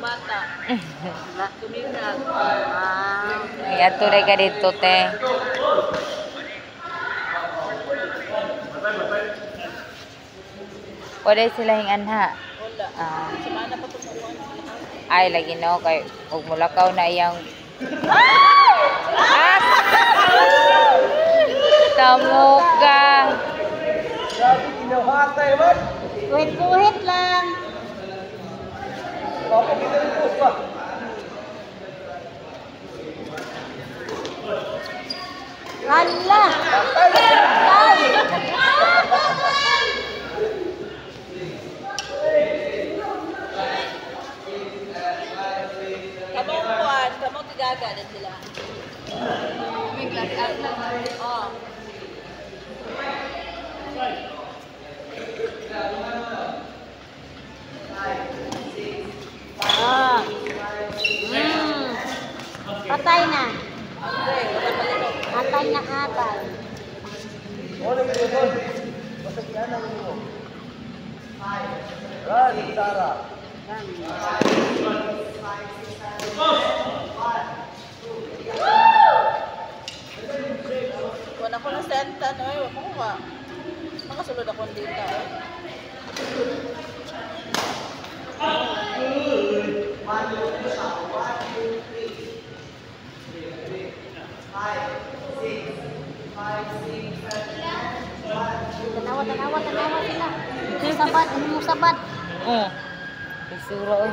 Bata. Tumingag. Ato ray ka dito, te. Wala sila hing anha. Wala. Ah. Semana pa tumukuan sila. Ay, lagi no kay og mulakaw na iyang ah! Tamuka. Grabe, ginahatay man. Kuhit-kuhit lang. Papakita yung post ba? Hala! Ay! Kamong kuan, kamong tigaga din sila. Oh. Ah. Patay na. Okay, wala pa dito. Atay na atay. Wala yung tol. Basta kinana mo. Run, Sara. Wala ko na senta no, ay wala ko ka. Makasulod ako dito. Eh. Tanawa, tanawa, tanawa sila. Musabad, musabad. Oh. Isura oy.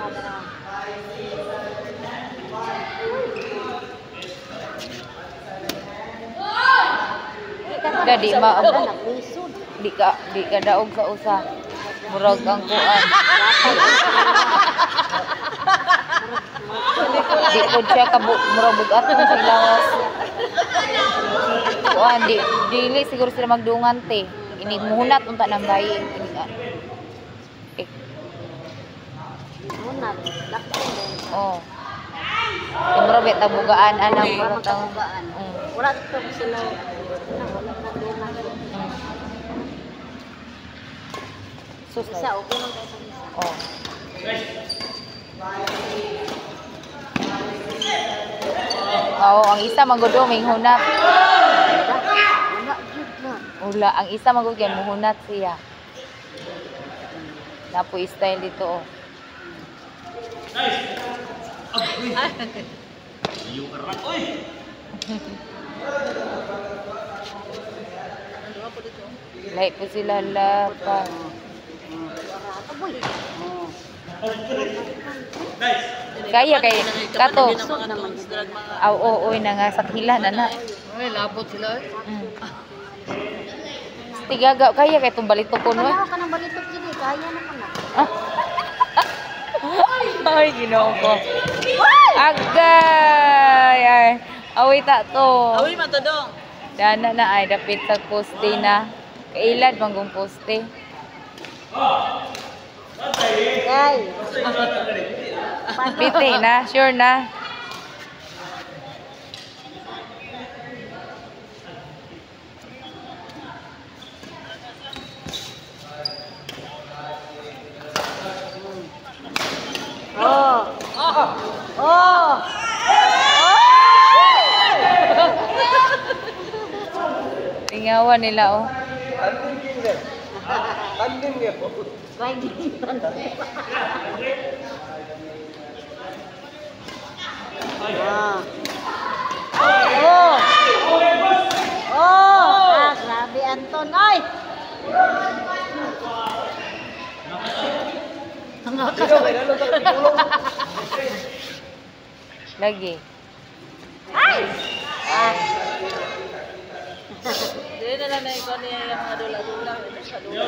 Da, di ma di ka daog sa usa. Murag ang kuan. Di po siya kabu murag bugat sa lawas. Kuan di dili siguro sila magdungan te. Ini muhunat unta nang bayi. Ini eh. Muhunat. Oh. Eh, murag bet tabugaan anang murag tabugaan. Wala to sila. Wala na dungan. Sus. Isa okay man kay sa isa. Oh. Oo, ang isa magudo may hunat. Wala jud na. Wala, ang isa magud kay muhunat siya. Napo style dito oh. Lahi po sila la pa. Kaya kay kato. Aw oo oy na nga sakhilan ana. Ay, labot sila. Tigaga kaya kay tong balito ko no. Tanawa ka ng balitok gid, kaya na ka na. Ay, Ginoo ko. Agay! Ay, awi ta to. Awi man to dong. Dana na ay dapit sa poste na. Kailad manggong poste. Ay. Piti na, sure na. Oh. Oh. Tingawan nila oh. Tandim king din. Tandim niya po. Ah. Oh. Oh. Ah, grabe Anton. Ay. Lagi. Ay. Ah. Dili na lang na ikaw niya yung mga dula-dula. Sa dula.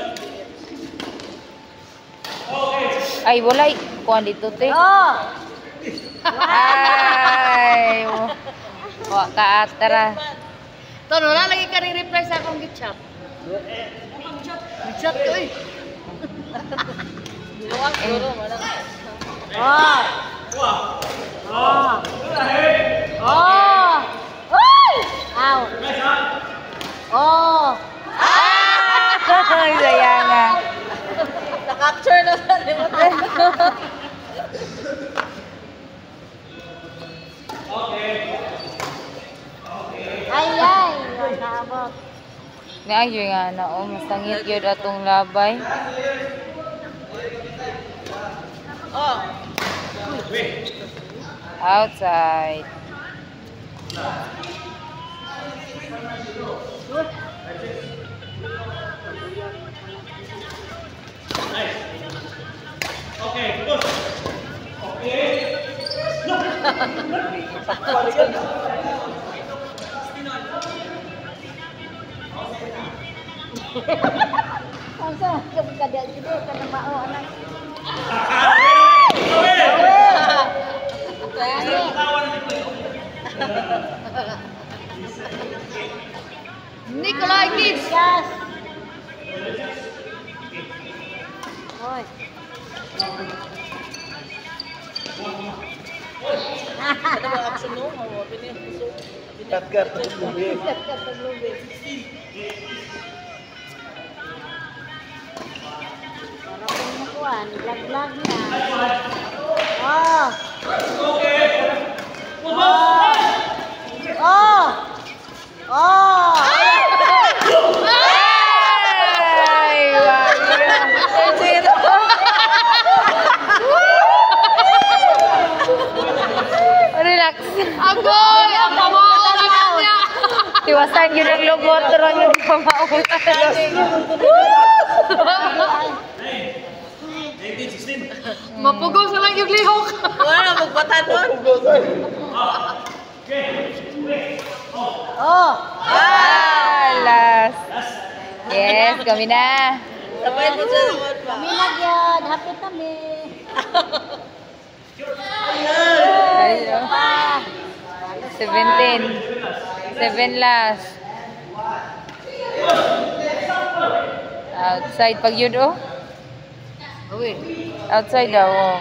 Ay, walay. Kuan dito te. Oh. Ay. Wa ka atra. Ton, wala lagi ka rin-reply sa akong gitchat. Gitchat ko eh. Luwag siguro, wala. Oh. Oh. Oh. Uy! Aw. Oh. Ay, sayang nga. Na-capture na sa di ba? Naayo nga na oh, masangit yun atong labay. Oh. Outside. Okay, good. Okay. Ang sa kada sige kada mao anak. Nikolai Gibbs. Yes. Oy. Ano ba action no? Oh, bini puso. Katkat, lubi. Para kung makuan, vlog-vlog na. Oh. Oh. Oh. Ay, wag. Relax. Agoy, ang pamao na kanya. Tiwasan yun ang lubot, ron yung pamaulan. Mapugaw sa lang yung lihok. Wala na magbatan nun. Oh. Ah, last. Yes, kami na. Sabay mo sa naman pa. Kami na gyud, happy kami. Ayun. 17. 7 last. Outside pag yun oh. Uy. Outside daw oh.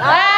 Ah!